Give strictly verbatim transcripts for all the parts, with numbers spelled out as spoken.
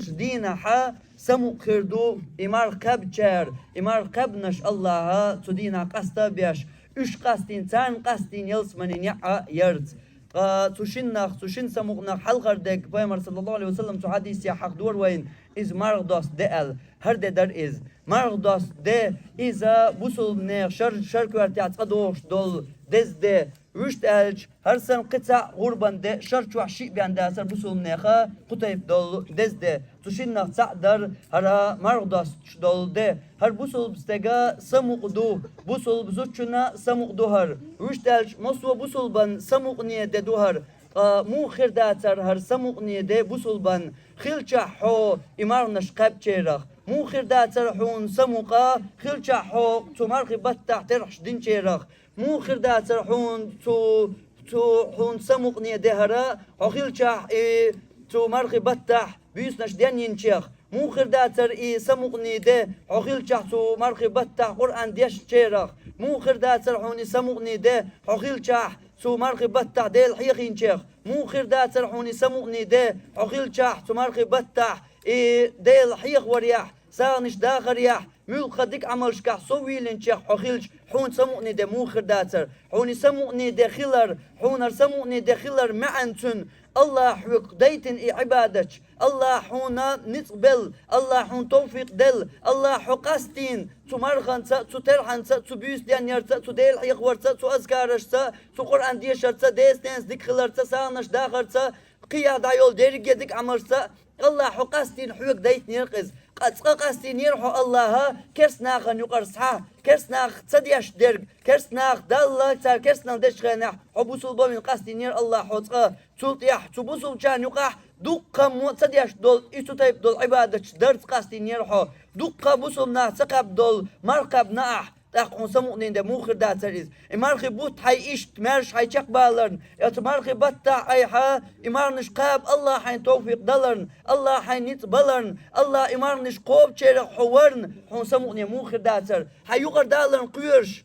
Дийнахьа самукъа хир ду и марха кхаьбначар, и марха кхаьбнарш Аллахьа цу дийнахьа къаста а беш, уьш къастийна, царна къастийна ялсмани неӀ а ярца. Ткъа цу шиннах, цу шин самукъанах хьалхара дег, пайхамар, саллаллаху Ӏалайхи ва саллам, цу хьадисехь хьахдора вайна, иза марха доста де аьлла. ХӀара де дара иза. Марха доста де, иза бусулбанех шар, шар коьртехь цкъа догӀуш долу деза де. Вуьшта аьлча, хӀара санна кхин цхьаъ гӀурбан де, шар чохь шиъ бен дацара бусулбанеха кху тайпа долу деза де. Цу шиннах цхьаъ дара хӀара марха достуш долу де. ХӀара бусулба стеган самукъа ду, бусулба зудчунна самукъа ду хӀара. Вуьшта аьлча, массо а бусулбан самукъане де ду хӀара. Ткъа муха хир дацара хӀара самукъане де бусулбан, хилчахь хьо и марханаш кхаьбначарах? Муха хир дацара хьуна самукъа, хилчахь хьо цу мархи баттахь терхьаш динчарах? Муха хир дацара хьуна цу, цу хьуна самукъане де хӀара, хьо хилчахь и цу мархи баттахь буьйсанаш денйинчех? Муха хир дацара и самукъане де, хьо хилчахь цу мархи баттахь Къуръан дешначарах? Муха хир дацара хьуна и самукъане де, хьо хилчахь цу мархи баттахь Дела хьехийначех? Муха хир дацара хьуна и самукъане де, хьо хилчахь цу мархи баттахь и Дела хьехаварехь, сагӀанаш дахарехь, муьлхха дика Ӏамалшкахь соввийлинчех хьо хилча, хьуна самукъане де муха хир дацара? Хьуна и самукъане де хилар, хьуна хӀара самукъане де хилар маьӀна цуьнан, Аллахьа хьоьга дайтина и Ӏибадаташ, Аллахьа хьуна ницкъ белла, Аллахьа хьуна тавфикъ делла, Аллахьа хьо къастийна цу марханца, цу терхьанца, цу буьйса денъярца, цу Дела хьехаварца, цу азкарашца, цу Къуръан дешарца, деза-ненца дика хиларца, сагӀанаш дахарца, кхин а дӀайолу дерриге а дика Ӏамалшца, Аллахьа хьо къастийна хьоьга дайтинера-кх иза. Къа-, цкъа къастийнера хьо Аллахьа керста нахана юкъара схьа, керста нах ца деш дерг, керста нах Далла, цара керстанал дечу хенахь, хьо бусулба вина къастийнера Аллахьа хьо цкъа. Цул тӀаьхьа цу бусулбачарна юкъахь дуккха а мо ца деш долу и цу тайпа долу Ӏибадаташ дарца къастийнера хьо. Дуккха а бусулба нах ца кхаьбна долу марха кхаьбна ахь, тӀаккха хьуна самукъане де муха хир дацара иза? И мархи бутт хьайн иштта маьрша хьайн чекхбаларна, я цу мархи баттахь айхьа и марханаш кхаба Аллахьа хьайна тавфикъ даларна, Аллахьа хьайна ницкъ баларна, Аллахьа и марханаш кхобучарах хьо варна, хьуна самукъане муха хир дацара? Хьайн юкъара даларна кхоьруш,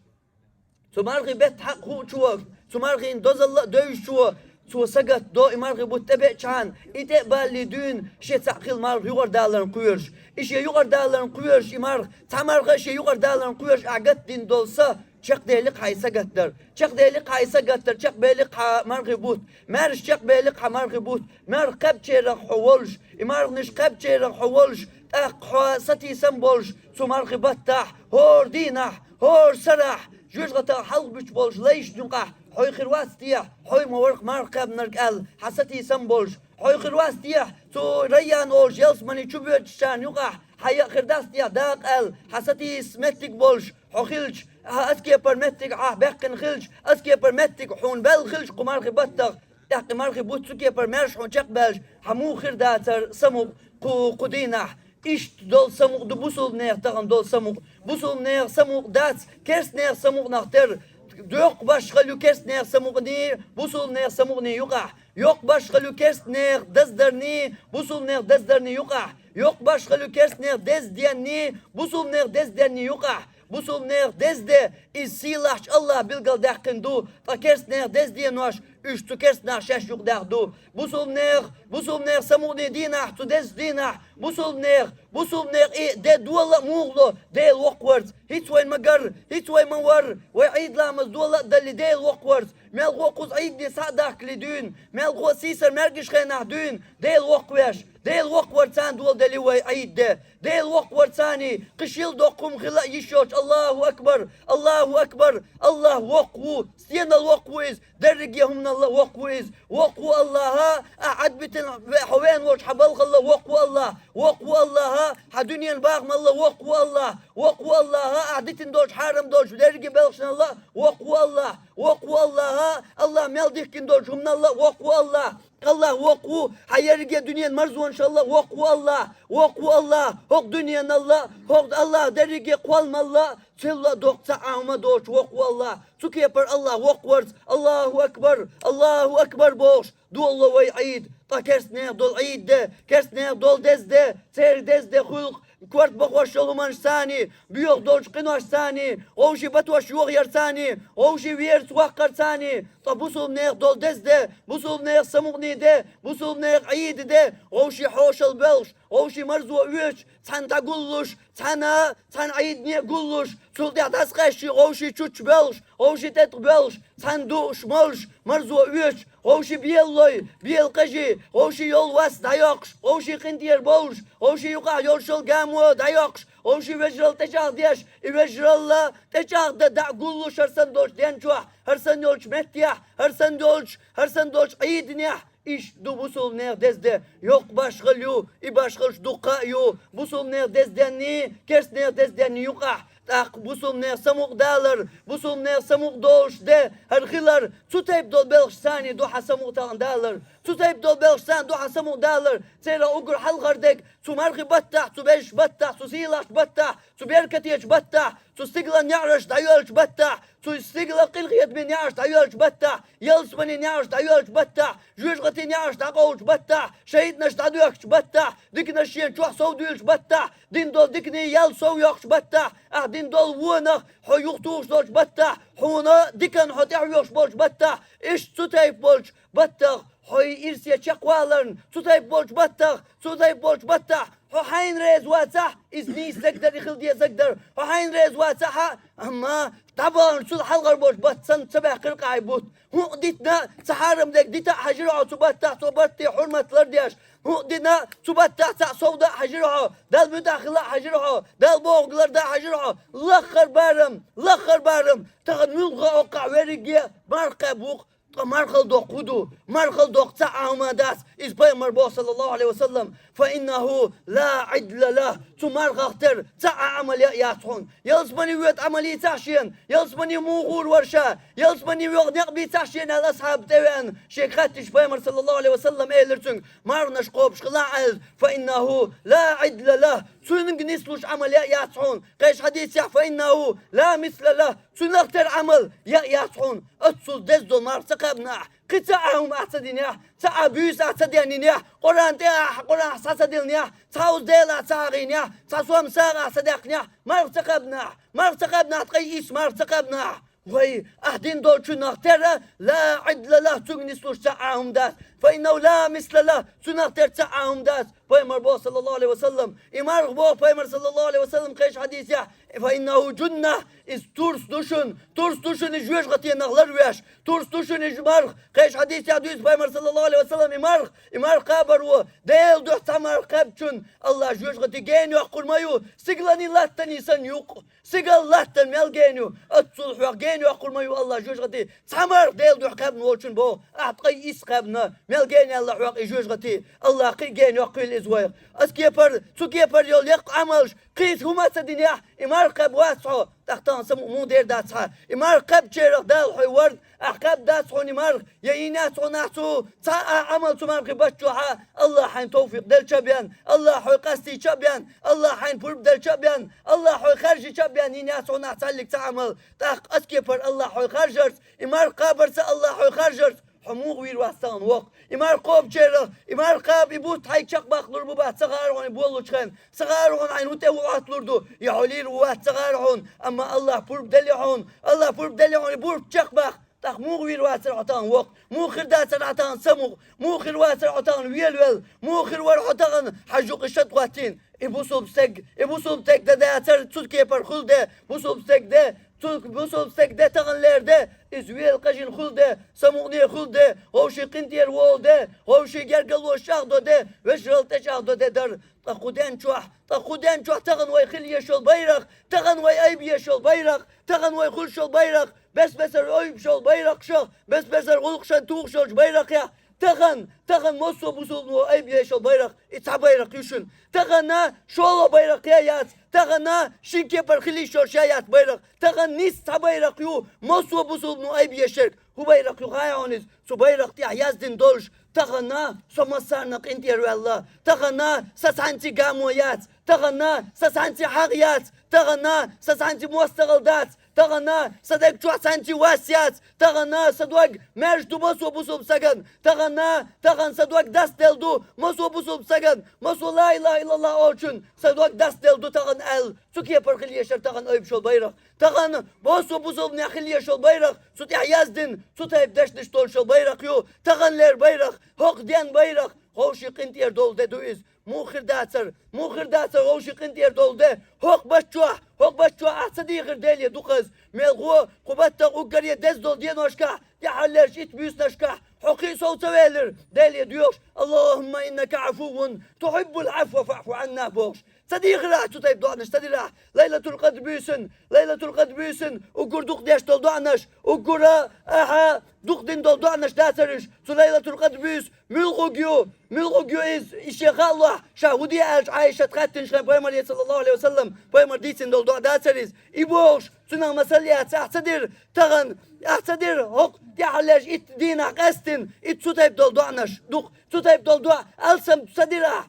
цу мархи бетта хьакъ хуучо, цу мархин дозалла а девзачо, цо сагатдо и мархи бутт тӀебеачхьана, и тӀе а баллий дуьйна, шен цхьаъ хилла марха юкъара даларна кхоьруш. И шен юкъара даларна кхоьруш, и марха, цхьа марха а шен юкъара даларна кхоьруш, ахь гатдина долу са чекхдели-кх хьайн сагатдар. Чекхдели-кх хьайн сагатдар, чекхбели-кх хьан мархи бутт. Маьрша чекхбели-кх хьан мархи бутт. Марха кхаьбначарах хьо волуш, и марханаш кхаьбначарах хьо волуш, тӀаккха хьо сатийсам болуш, цу мархи баттахь, хӀора дийнахь, хӀора сарахь, жоьжахатех хьалха буьтуш болчу лайшна юкъахь, хьо хир вац техьа, хьо ма вара-кх марха кхаьбнарг аьлла, хьан сатийсам болуш, хьо хир вац техьа, цу Райян олуш ялсамани чу боьдучарна юкъахь, хьан яа хир дац техьа дакъа аьлла, хьан сатийса меттиг болуш, хьо хилча, хьан аса кепара меттиг ахь баьккхина хилча, аса кепара меттиг хьуна белла хилча кху мархи баттах, тӀаккха и мархи бутт цу кепара маьрша хьуна чекхбаьлча, хьан муха хир дацара самукъа кху, кху дийнахь? Иштта долу самукъа ду бусулбанех тахана долу самукъа. Бусулбанех самукъа дац керстанех самукъанах тера. Доккха башхалла ю керстанех самукъаний, бусулбанех самукъаний юкъахь. Йоккха башхалла ю керстанех даздарний, бусулбанех даздарний юкъахь. Йоккха башхалла ю керстанех деза денний, бусулбанех деза денний юкъахь. Бусулбанех деза де, иза сийлахьчу Аллахьа билгалдаьккхина ду, ткъа керстанех деза денош, уьш цу керстанах шаьш юкъадаьхна ду. Бусулбанех, бусулбанех самукъане дийнахь, цу деза дийнахь, бусулбанех, бусулбанех и де дола а муха ло, Дела воккхаварца. ХӀинца вай ма гар, хӀинца вай ма вар, вай Ӏийд ламаз дола а далли, Дела воккхаварца. Мелхо кхуза Ӏийдане схьа а дахкале дуьйна, мелхо сийсара маьркӀаж хенахь дуьйна, Дела воккхавеш. Дела воккхаварца доладели вай Ӏийд де. Дела воккхаварца кхин шил доккха хӀума хила а йиш йоцуш. Аллаху акбар! Аллаху акбар! Аллах воккха ву! Стенал воккха ву иза! Дерриге хӀуманал а воккха ву иза! Воккха ву Аллаха, ахь Ӏадбитина ве-, хьо веана волчу хьан балхал а воккха ву Аллах! Воккха ву Аллаха, хьан дуьненан бахамал а воккха ву Аллах! Воккха ву Аллаха, ахь дитина долчу хьарам долчу дерриге белхашнал а воккха ву Аллах! Воккха ву Аллаха, Аллах мел дихкина долчу хӀуманал а воккха ву Аллах! Аллах воккха ву, хьан ерриге дуьненан марзонашал а воккха ву Аллах! Воккха ву Аллах, хӀокху дуьненал а, хӀокху Аллах дерриге кхолламал а, цул а доккха цхьа а хӀума доцуш воккха ву Аллах! Цу кепара Аллах воккхаварца, Аллаху акбар! Аллаху акбар! бохуш, долало вай Ӏийд, ткъа керстанех долу Ӏийд де, керстанех долу деза де, церан деза де хуьлу-кх, корта бахош йолу хӀуманашцаний, боьха долчу къиношцаний, вовшийн батош йохаярцаний, вовшийн вераца ваккхарцаний, ткъа бусулба нехан долу деза де, бусулба нехан самукъане де, бусулба нехан Ӏийда де, вовшийн хьошалла боьлхуш, вовшийн марзо оьцуш, цхьаьна дӀагуллуш, цхьаьна, цхьаьна Ӏийдане а гуллуш, цул тӀаьхьа дӀасакъаьсташ вовшийн чучча боьлхуш, вовшийн тӀетӀа боьлхуш, цхьаьна дууш, молуш, марзо оьцуш, вовшийн белалой, белакхажий, вовшийн йолу вас дӀайоккхуш, вовшийн къинтӀера бовлуш, вовшийн юкъахь йолуш йолу гамо дӀайоккхуш, вовшийн вежаралла тӀечӀагӀдеш, и вежаралла тӀечӀагӀдан дӀа гуллуш хӀара санна долчу ден чохь, хӀара санна йолчу меттехь, хӀара санна долчу, хӀара санна долчу Ӏийданехь. Иштта ду бусулба нехан деза де, йоккха башхалла ю, и башхаллаш дуккха а ю, бусулба нехан деза денний, керста нехан деза денний юкъахь. ТӀаккха бусулба нехан самукъадалар, бусулба нехан самукъадолуш де, хӀара хилар, цу тайпа долу белхашцаний ду хьан самукъадалар, цу тайпа долу белхашцаний ду хьан самукъадалар, церан уггар хьалхара дерг, цу мархи баттахь, цу бежаш баттахь, цу сийлахьчу баттахь, цу беркатечу баттахь, цу стигалан неӀараш дӀайоьллучу баттахь, цу стигалан къинхетамийн неӀараш дӀайоьллучу баттахь, ялсаманийн неӀараш дӀайоьллучу баттахь, жоьжахатийн неӀараш дӀакъовлучу баттахь, шайтӀанаш дӀадоьхкучу баттахь, диканаш шена чохь сов дуьйлучу баттахь, дина долу диканийн ял сов йоккхучу баттахь, ахь дина долу вонах хьо юхатухуш долчу баттахь, хьуна диканна хьо тӀаьхьоьхуш болчу баттахь, иштта цу тайпа болчу баттах хьо и ирсе чекхваларна, цу тайпа болчу баттах, цу тайпа болчу баттахь, хьо хьайна реза вацахь, иза нийса заг дара, и хила деза заг дара, хьо хьайна реза вацахь, амма дӀабахана цул хьалхара болчу баттах санна ца баьккхира-кх ахь и бутт. ХӀуъа дитина а, ца хьарам дерг дита а хьажира хьо цу баттахь, цу батте хьурмат лардеш, хӀуъа дина а, цу баттахь цхьаъ сов дан а хьажира хьо, Далла муьтӀахь хила а хьажира хьо, Далла бохург лардан а хьажира хьо. Лаххара барам, лаххара барам, тахана муьлхха а оккхахь верриге а марха кхаьбна ву-кх, ткъа мархалла доккху хӀун ду? Мархалла доккху цхьа а хӀума дац, иза пайхамар боху, саллаллаху Ӏалайхи ва саллам, фа иннаху ла Ӏидла лаху, цу мархах тера цхьа а Ӏамал яа яц хьуна. Ялсамане воьду Ӏамал йийцахь шена, ялсамане муха гӀур вара ша, ялсамане воьду некъ бийцахь шена аьлла асхьаб тӀевеана, шега хаьттича пайхамар, саллаллаху Ӏалайхи ва саллам, элира цуьнга, марханаш кхобуш хилахь аьлла, фа иннаху ла Ӏидла лаху, цуьнга нислуш Ӏамал яа яц хьуна. Кхечу хьадисехь, фа иннаху ла мисла лаху, цуьнах тера Ӏамал яа яц хьуна. Оццул деза долу марха ца кхаьбна ахь, кхин цхьа а хӀума ахь ца динехь, цхьа а буьйса ахь ца денйинехь, Къуръан тӀе ахь, Къуръан ахь схьа ца диллинехь, цхьа а Дела ахь ца хьахийнехь, цхьа сом сагӀа ахь ца даьккхинехь, марха ца кхаьбна ахь, марха ца кхаьбна ахь, ткъа и исс марха ца кхаьбна ахь. Вай, ахь дина долчунах тера ла Ӏидла лаху, цуьнга нислуш цхьа а хӀума дац. Фа иннаху ла мисла лаху, цуьнах тера цхьа а хӀума дац. Пайхамар боху, саллаллаху Ӏалайхи ва саллам, и марха боху пайхамар, саллаллаху Ӏалайхи ва саллам, кхечу хьадисехь, фа иннаху джунна, иза турс ду шуна, турс ду шуна и жоьжахатенах ларвеш, турс ду шуна и марха. Кхечу хьадисехь дуьйцу пайхамар, саллаллаху Ӏалайхи ва саллам, и марха, и марха кхабаро, Делан дуьхьа цхьа марха кхаьбчунна, Аллах жоьжахати гена йоккхур ма ю, стигаланийн латтанийн санна юкъ. Стигал латтана мел гена ю, оццул хьох гена йоккхур ма ю Аллах жоьжахати, цхьа марха Делан дуьхьа кхаьбна волчун боху, ахь ткъа и исс кхаьбна, мел гена яьлла хьох и жоьжахати, Аллах кхин а гена йоккхийла иза вайх. Аса кепара, цу кепара йолу яккха Ӏамалш, кхин хӀума а ца динехь, и марха кхаьбна вац хьо, тӀаккха тахана самукъа муха дер дац хьан? И марха кхаьбначарах Дала хьо варна, ахь кхаьбна дац хьуна и марха, я йина яц хьуна ахь цу цхьа а Ӏамал цу мархи баттахь, Аллах хьайна товфикъ делча а бен, Аллах хьо къастийча а бен, Аллах хьайна пурба делча а бен, Аллах хьо хаьржича а бен, йина яц хьуна ахь цхьаллиг цхьа Ӏамал. ТӀаккха аса кепара Аллах хьо харжарца, и марха кхабарца Аллах хьо харжарца, хьо муха вийр вац тахана воккха? И марха кхобучерах, и марха кхаба, и бутт хьайга чекхбаккхалур бу бац, ца хаьара хьуна и боллучу хенахь, ца хаьара хьуна хьайна хӀун тӀе ву Ӏотталур ду, и хьо лийр ву вац ца хаьара хьуна, амма Аллах пурба делли хьуна, Аллах пурба делли хьуна и бутт чекхбаккха. ТӀаккха муха вийр вацара хьо тахана воккха? Муха хир дацара хьо тахана самукъа? Муха хир вацара хьо тахана велавелла? Муха хир вара хьо тахана хьажа юкъа шад хӀоттийна? И бусулба стаг, и бусулба стаг де дацара цу кепара хуьлу де, бусулба стаг де, цу бусулба стаг де тахана лер де, иза вела къажина хуьлу де, самукъане хуьлу де, вовшийн къинтӀера волу де, вовшийн гергарло чӀагӀдо де, вежаралла тӀечӀагӀдо де дара. Ткъа кху ден чохь, ткъа кху ден чохь тахана вай хила еш йолу байракх, тахана вай айба еш йолу байракх, тахана вай хуьлуш йолу байракх, бес-бесара ойбуш йолу байракхашах, бес-бесара гӀуллакхашна тухуш йолчу байракхех, тахана, тахана массо а бусулбано айба еш йолу байракх, и цхьа байракх ю шуна. Тахана шолгӀа байракх я яц, тахана шина кепара хила йиш йолуш я яц байракх, тахана нийса цхьа байракх ю, массо а бусулбано айба еш ерг. ХӀун байракх ю хаьий хьуна иза? Цу байракх тӀехь яздина долуш: тахана со массарна къинтӀера ваьлла, тахана сан цхьаьнций гамо яц, тахана сан цхьаьнций хьагӀ яц, тахана сан цхьаьнций мостагӀалла дац, Тахана са даг чохь цхьаьнций вас яц, тахана са дог маьрша ду массо бусулба саган, тахана, тахана са дог дастделла ду массо бусулба саган, массо ла илаха иллаллах олучун са дог дастделла ду тахана аьлла, цу кепара хила еза тахана айбаш йолу байракх. Тахана массо бусулбанех хила еза байракх, цу тӀехь яздина, цу тайпа дешнаш долуш йолу байракх ю, таханлера байракх, хӀокху ден байракх, ховший къинтӀера долу де ду иза. Муха хир дацара, муха хир дацара вовшийн къинтӀера долу де? ХӀокху баттахь, хӀокху баттахь ахь ца дийхира Деле дукхаза. Мелхо, кху баттахь уггаре деза долу деношкахь, тӀаьххьарлерчу итт буьйсанашкахь, хьо кхин а сов ца велира, Деле доьхуш: «Аллахумма иннака Ӏафуввун тухьиббул Ӏафва фаӀфу Ӏанна», – бохуш. Ца дийхира ахь цу тайпа доӀанаш, ца дира ахь? Лайлатул-Къадр буьйсанна, Лайлатул-Къадр буьйсанна уггар дукха деш долу доӀанаш, уггара ахьа дукха дина долу доӀанаш дацара уьш. Цу Лайлатул-Къадр буьйса муьлхуг ю, муьлхуг ю иза, и шен хаалахь, ша хӀун де аьлча, Ӏайшат хаьттинчу хенахь пайхамаре, саллаллаху Ӏалайхи ва саллам, пайхамар дийцина долу доӀа дацара иза. И бохуш, цунах масал яц, ахь ца дира тахана, ахь ца дира хӀокху тӀаьххьарлерчу итт дийнахь къаьстина, и цу тайпа долу доӀанаш, дукха цу тайпа долу доӀа, алсам ца дира ахь.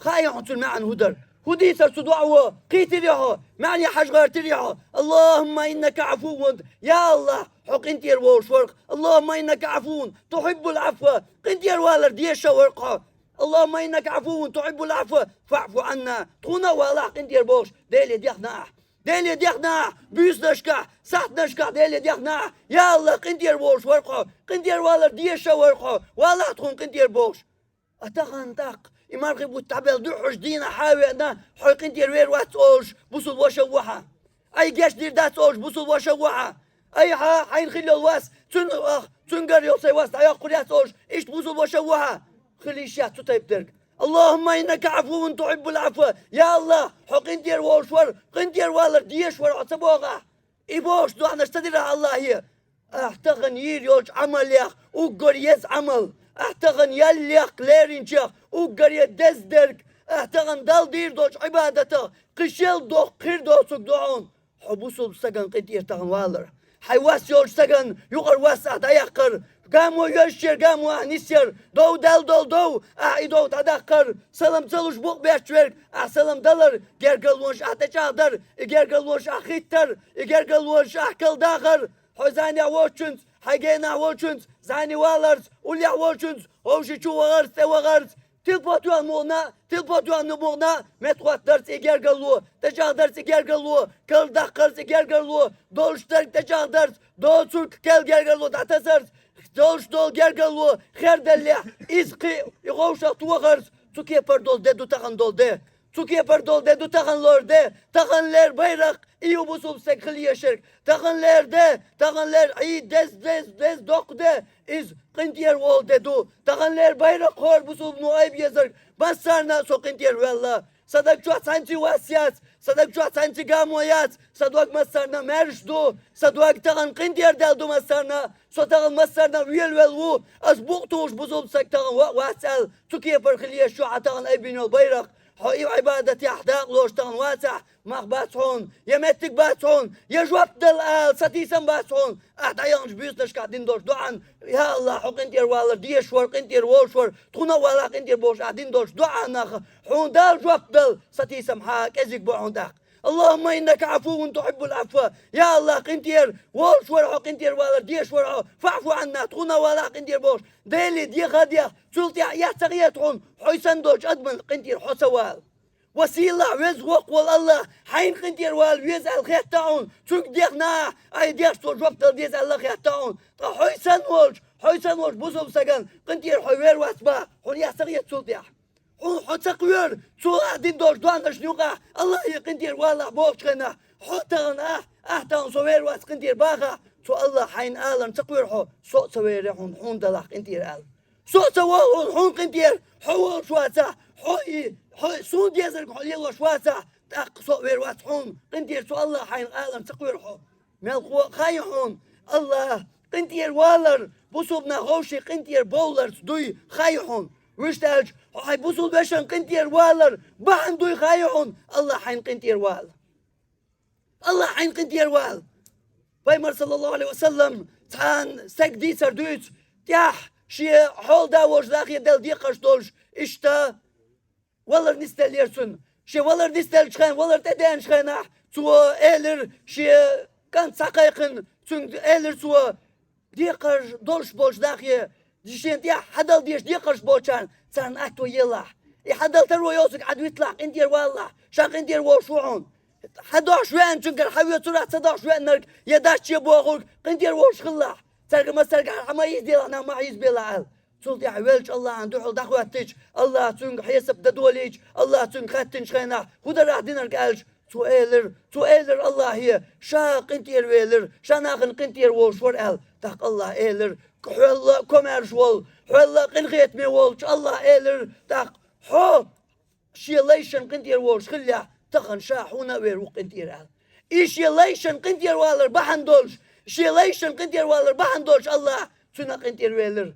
Хаьий хьуна цуьнан маьӀна хӀун дара? ХӀун дийцара цу доӀо? Кхийтирий хьо? МаьӀне хьажа гӀертирий хьо? «Аллахумма иннака Ӏафуввун», я АллахӀ, хьо къинтӀера волуш вара-кх. «Аллахумма иннака Ӏафуввун тухьиббул Ӏафва», къинтӀера валар дезаш вара-кх хьо. «Аллахумма иннака Ӏафуввун тухьиббул Ӏафва фаӀфу Ӏанна», тхуна а валахь къинтӀера бохуш, Деле дехна ахь. Деле дехна ахь буьйсанашкахь, сахьтанашкахь, Деле дехна ахь. Я АллахӀ, къинтӀера волуш вара-кх хьо, къинтӀера валар дезаш вара-кх хьо, валахь тхуна къинтӀера бохуш. А тахана тӀаккха и мархий бутт дӀабелла дуьххьара дийнахь хьан а веана, хьо къинтӀера вер вац олуш, бусулба ваша а ву хьан. Ай, гечдийр дац олуш, бусулба ваша а ву хьан. Ай, хьан, хьайна хилла йолу вас, цуьнан, ах, цуьнгара йолу сайн вас дӀайоккхур яц олуш, иштта бусулба ваша а ву хьан. Хила йиш яц цу тайпа дерг. «Аллахумма иннака Ӏафуввун тухьиббул Ӏафва». Я АллахӀ, хьо къинтӀера волуш вара, къинтӀера валар дезаш вара хьо, ца боху ахь? И бохуш доӀанаш ца дира ахь АллахӀе? Ахь тахана йийр йолчу Ӏамалех уггар еза Ӏамал, ахь тахана ял лекха леринчех уггаре деза дерг, ахь тахана Далла дийр долчу Ӏибадатах кхин шел доккха хир доцург ду хьуна хьо бусулба саган къинтӀера тахана валар. Хьайн вас йолчу саган юкъара вас ахь дӀаяккхар, гамо йоьзначеран гамо ахь нисъяр, дов даьлла долу дов, ахь и дов дӀадаккхар, салам ца луш букъ бетташ верг, ахь салам далар, гергарлонаш ахь тӀечӀагӀдар, и гергарлонаш ахь хӀиттар, и гергарлонаш ахь калдахар, хьо зӀенехь воцучуьнца, хьайн генахь волчуьнца, зӀене валарца, уллехь волчуьнца, вовшийн чу вахарца, тӀе вахарца, тилпо тоьхна мукъана, тилпо тоьхна мукъана, меттахӀоттарца и гергарло, тӀечӀагӀдарца и гергарло, калдаккхарца и гергарло, долуш дерг тӀечӀагӀдарца, доцург кел гергарло дӀатасарца, долуш долу гергарло хердаллехь, иза кхин и вовшах тохарца, цу кепара долу де ду тахана долу де. Цу кепара долу де ду тахана лору де, таханлера байракх, и ю бусулба стаг хила езарг. Таханлера де, таханлера Ӏийд деза, деза, деза доккха де, иза къинтӀера волу де ду. Таханлера байракх хӀора бусулбано айба езарг, массарна а со къинтӀера ваьлла. Сан даг чохь цхьаьнций вас яц, сан даг чохь цхьаьнций гамо яц, сан дог массарна а маьрша ду, сан дог тахана къинтӀера даьлла ду массарна а, со тахана массарна а велавелла ву, ас букъ тухуш бусулба стаг тахана вац аьлла, цу кепара хила еза шу хьан тахана айбина йолу байракх. Хьо и Ӏибадатехь дакъалош тахана вацахь, мах бац хьуна, я меттиг бац хьуна, я жоп дала ала сатийсам бац хьуна, ахь дӀаяханчу буьйсанашкахь дина долчу доӀан, я АллахӀ, хьо къинтӀера валар дезаш вара, къинтӀера волуш вара, тхуна а валахь къинтӀера бохуш ахь дина долчу доӀанах, хьуна Дала жоп дала сатийсам хьан кӀезиг бу хьуна тӀаккха. «Аллахумма иннака Ӏафуввун тухьиббул Ӏафва». Я АллахӀ, къинтӀера волуш вара хьо, къинтӀера валар дезаш вара хьо, фаӀфу Ӏанна, тхуна а валахь къинтӀера бохуш, Деле деха а дехна, цул тӀаьхьа эхь ца хета хьуна, хьо санна долчу адаман къинтӀера хьо ца вала. Ва сийлахь веза воккха волу АллахӀ, хьайна къинтӀера вала веза аьлла хетта хьуна, цуьнга дехна ахь, ахь дехча цо жоп дала деза аьлла хетта хьуна. Ткъа хьо санна волчу, хьо санна волчу бусулба стаган къинтӀера хьо вер вац боху, хьуна эхь ца хета цул тӀаьхьа. Хьуна хьо ца кхоьру, цо ахь дина долчу доӀанашна юкъахь, АллахӀе къинтӀера валахь бохучу хенахь, хьо тахана ахь, ахь тахана со вер вац къинтӀера бахахь, цу АллахӀа хьайна аларна ца кхоьру хьо, со а ца вер хьуна, хьуна далахь къинтӀера аьлла. Со а ца воху хьуна, хьуна къинтӀера, хьо волуш вацахь, хьо и, хьо суна дезарг хьо лелош вацахь, тӀаккха со а вер вац хьуна, къинтӀера цу АллахӀа хьайна аларна ца кхоьру хьо. Мелхо а хаьий хьуна, АллахӀ, къинтӀера валар, бусулба нах вовшийн къинтӀера бовларца дуй хаьий хьуна. Вуьшта аьлча, хьо хьайн бусулба вешан къинтӀера валар бахьана дуй хаьий хьуна, АллахӀ хьайна къинтӀера вала. АллахӀ хьайна къинтӀера вала. Пайхамар, саллаллаху Ӏалайхи ва саллам, цхьана стаг дийцар дуьйцу, тӀехь шен хьолада волчу нахе делла декхарш долуш, иштта валар нисделлера цуьнан. Шен валар нисделлачу хенахь, валар тӀедеанчу хенахь, цо элира шен кӀант схьакхайкхина, цуьнга элира цо, декхарш долуш болчу нахе, шена тӀехь хьадала дезаш декхарш болчарна, царна атто елахь. И хьадала таро йоцург Ӏад виталахь, къинтӀера валалахь, ша къинтӀера волуш ву хьуна. Хьан дохьуш веанчуьнгара хьан воьцур а ца дохьуш веанарг, я дачче бохург, къинтӀера волуш хилалахь. Цаьрга массаьрга хьан ма хьийзаделахь, нах ма хьийзабелахь аьлла. Цул тӀаьхьа веллачу Аллахьан дуьхьал дӀахӀоьттича, Аллахь цуьнга хьесап дан долийча, Аллахь цуьнга хаьттинчу хенахь, хӀун дара ахь динарг аьлча, цо элира, цо элира Аллахье, ша къинтӀера велира, ша нахана къинтӀера волуш вара аьлла. ТӀаккха Аллахь элира, хьол а комаьрша волу, хьол а къинхетаме волчу Аллахь элира, тӀаккха хьо шен лайшан къинтӀера волуш хиллехь, тахана ша хьуна а вер ву къинтӀера аьлла. И шен лайшан къинтӀера валар бахьана долуш, шен лайшан къинтӀера валар бахьана долуш Аллахь цуьнан къинтӀера велира.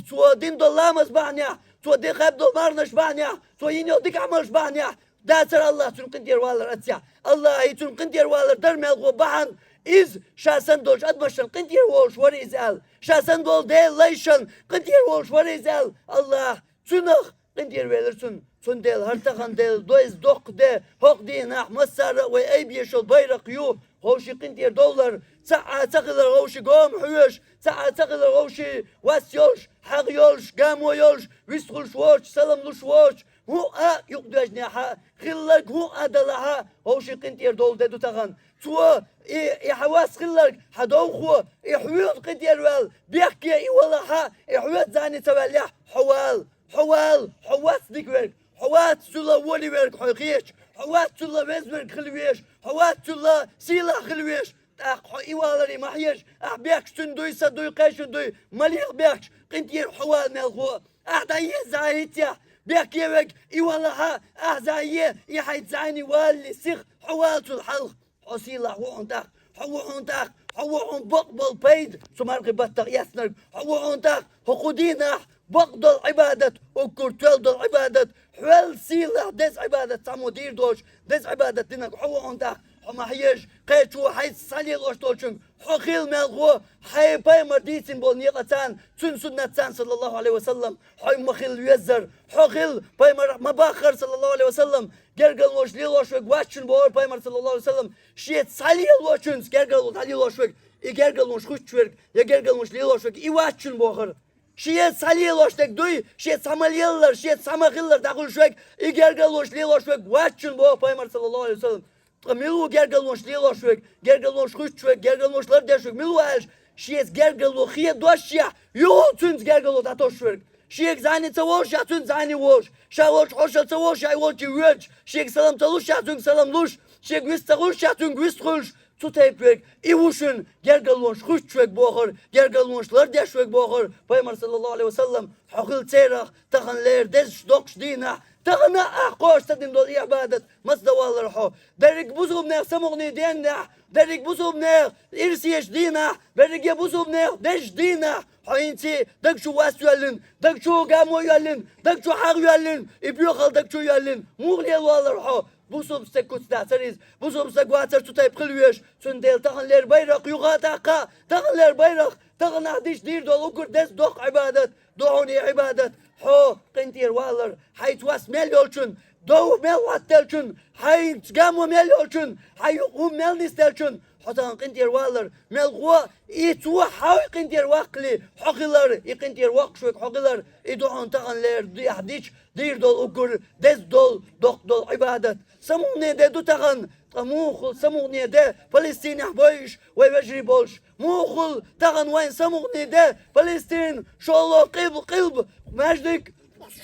Цо дина долу ламаз бахьанехь, цо де хаьбна долу марханаш бахьанехь, цо йина йолу дика Ӏамалш бахьанехь, дацара Аллахь цуьнан къинтӀера валар аццехь. Аллахь и цуьнан къинтӀера валар дара мелхо бахьана, иза ша санна долчу адамашна къинтӀера волуш вара иза аьлла. Ша санна долу Делан лайшан къинтӀера волуш вара иза аьлла. Аллахь цуьнах къинтӀера велира цунна. Цундела хӀара тахана делла деза доккха де, хӀокху дийнахь массара а вай айбеш йолу байракх ю, вовшийн къинтӀера довлар, цхьа а ца хилар вовшийн гома хьоьжуш, цхьа а ца хилар вовшийн вас йолуш, хьагӀ йолуш, гамо йолуш, вистхуьлуш воцуш, салам луш воцуш, хӀун а юкъадоьжнехь а, хилларг хӀун а далахь а, вовшийн къинтӀера довла де ду тахана. Цо и, и хьан вас хилларг, хьан довхо, и хьоьца къинтӀера ваьлла, бехке и валахь а, и хьоьца зӀене ца ваьллехь, хьо вала. Хьо вала, хьо вац дика верг, хьо вац цуьнан воли верг хьо хеташ, хьо вац цуьнан веза верг хила везаш, хьо вац цуьнан сийлахь хила везаш. ТӀаккха хьо и валаре ма хьежа, ахь бехкаш цуьнан дуй, сан дуй, кхечун дуй, ма леха бехкаш, къинтӀера хьо вала мелхо. Ахь дӀае зӀе хӀиттехь, бехке верг и валахь а, ахь зӀе, и хьайца зӀене валале сиха, хьо вала цул хьалха. Хьо сийлахь ву хьуна тӀаккха, хьо ву хьуна тӀаккха, хьо ву хьуна бакъболу пайда, цу мархи баттах эцнарг, хьо ву хьуна тӀаккха, хӀокху дийнахь бакъдолу Ӏибадат, уггар тоьлла долу Ӏибадат, хьол сийлахь деза Ӏибадат, цхьаммо дийр доцуш, деза Ӏибадат динарг хьо ву хьуна тӀаккха, хьо ма хьежа, кхечо хьайца схьалелош долчуьнга, хьо хила мелхо, хьайн пайхамар дийцина болу некъаца, цуьнан суннатца, саллаллаху Ӏалайхи ва саллам, хьо ма хила веззара, хьо хила пайхамар ма баххара, саллаллаху Ӏалайхи ва саллам, гергарлонаш лелош верг вац шуна бохура пайхамар, саллаллаху Ӏалайхи ва саллам, шеца схьалелочуьнца гергарло схьалелош верг, и гергарлонаш хуьттуш верг, я гергарлонаш лелош верг, и вац шуна бохура. Шеца схьалелош дерг дуй, шеца схьа ма леллара, шеца схьа ма хиллара дӀахуьлуш верг, и гергарлонаш лелош верг вац шуна боху пайхамар, саллаллаху Ӏалайхи ва саллам. Ткъа мила ву гергарлонаш лелош верг, гергарлонаш хуьттуш верг, гергарлонаш лардеш верг мила ву аьлча, шеца гергарло хедош шехь, юха цуьнца гергарло дӀатосуш верг. Шега зӀене ца волуш шехь, цуьнца зӀене волуш, ша волчу хьошалла ца волуш шехь, и волчу воьдуш, шега салам ца луш шехь, цуьнга салам луш, шега вист ца хуьлуш шехь, цуьнга вист хуьлуш, цу тайпа верг, и ву шуна гергарлонаш хуьттуш верг бохура, гергарлонаш лардеш верг бохура, пайхамар, саллаллаху Ӏалайхи ва саллам, хьо хила церах, тахана лера дезачу доккхачу дийнахь, тахана а ахь кхоша ца дина долу и Ӏибадат, маца дан валлара хьо? Дерриг бусулбанех самукъане деннехь, дерриг бусулбанех ирсечу дийнахь, дерриге бусулбанех дезачу дийнахь, хьо хӀинца даг чу вас йоьллина, даг чу гамо йоьллина, даг чу хьагӀ йоьллина, и боьхалла даг чу йоьллина, муха лела валлара хьо? Бусулба стаг куц дацара иза, бусулба стаг вацара цу тайпа хила везаш, цундела тахана лера байракх юха а тӀаккха, тахана лера байракх, тахана ахь дича дийр долу уггар деза доккха Ӏибадат, ду хьуна и Ӏибадат, хьо къинтӀера валар, хьайца вас мел йолчун, дов мел хӀоттаделчун, хьайца гамо мел йолчун, хьайн юкъа хӀума мел нисделчун, хьо тахана къинтӀера валар, мелхо, и цо хьо къинтӀера ваккхале, хьо хилар, и къинтӀера воккхуш верг хьо хилар, и ду хьуна тахана лера, ди-, ахь дича дийр долу уггар деза долу, доккха долу Ӏибадат. Самукъане де ду тахана, ткъа муха самукъане де, Палестинехь бойуш вай вежарий болуш? Муха тахана вайн самукъане де, Палестин, шолгӀа къилба, къилба маьждиг,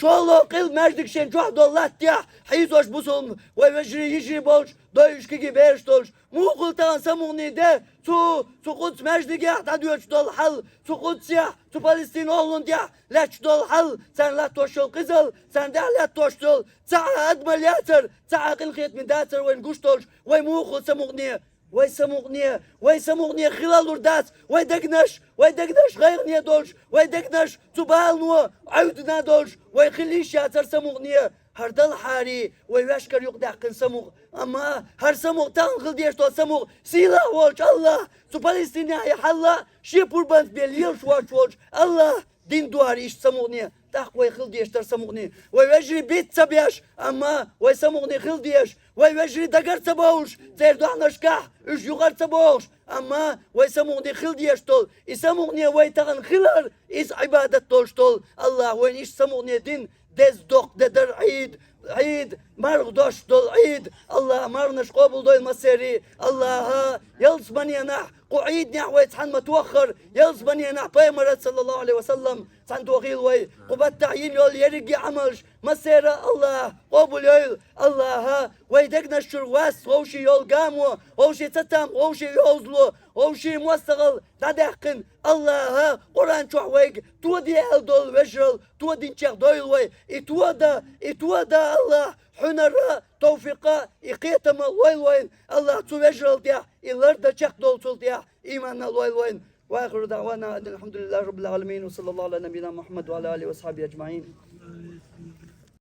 шолгӀа къилба маьждиг шен чохь долу латтехь хьийзош бусулба вай вежарий, йижарий болуш, дойуш кегий бераш долуш? Муха тахана самукъане де, цу, цу Къудс маьждигехь дӀадоьдуш долу хьал, цу Къудсехь, цу Палестин охӀлун тӀехь лаьтташ долу хьал, царна латтош йолу къизалла, царна тӀехь лаьттош йолу цхьа а адамалла яцара, цхьа а къинхетаме дацара вайна гуш долуш, вай муха самукъане, вай самукъане, вай самукъане хила лур дац, вай дегнаш, вай дегнаш гӀайгӀане долуш, вай дегнаш цу балано Ӏевдина долуш, вай хила йиш яцара самукъане. ХӀара далхьари вай ваьшкара юкъадаьккхина самукъа. Амма хӀара самукъа тахана хила дезаш долу самукъа сийлахь волчу Аллахь, цу Палестинехь и хьал а шен пурбанца бен лелаш воцуш волчу Аллахь дина ду хӀара иштта самукъане. тӀаккха вай хила дезаш дара самукъане. Вай вежарий бицца ца беш, амма вай самукъане хила дезаш. Вай вежарий дагара ца бовлуш, церан дохьнашкахь уьш юкъара ца бохуш, амма вай самукъане хила дезаш долу. И самукъане вай тахана хилар, иза Ӏибадат долуш долу. АллахӀа вайна иштта самукъане дина, деза доккха де дара Ӏийд, Ӏийд, марха дош долу Ӏийд. АллахӀа марханаш къобалдойла массеран. АллахӀа ялсаманенахь кху Ӏийданехь вай цхьаьна ма тоххара, ялсаманенахь Пайхамарца, саллаллаху Ӏалайхи ва саллам, цхьаьна тохийла вай. Кху баттахь йина йолу ерриге Ӏамалш массеран АллахӀа къобалйойла. АллахӀа вай дегнаш чуьра вац вовшийн йолу гамо, вовшийн цатам, вовшийн йовзало, вовшийн мостагӀалла дӀадаьккхина. АллахӀа Къуръан чохь вайга тоде аьлла долу вежаралла тодинчех дойла вай. И тода, и тода АллахӀа хьуьнара тавфикъа, и кхетама лойла вайна. АллахӀа цу вежаралла тӀехь и лардан чекхдолу цул тӀехь ийманна лойла вайна. وآخر دعوانا أن الحمد لله رب العالمين، وصلى الله على نبينا محمد وعلى آله وصحبه أجمعين.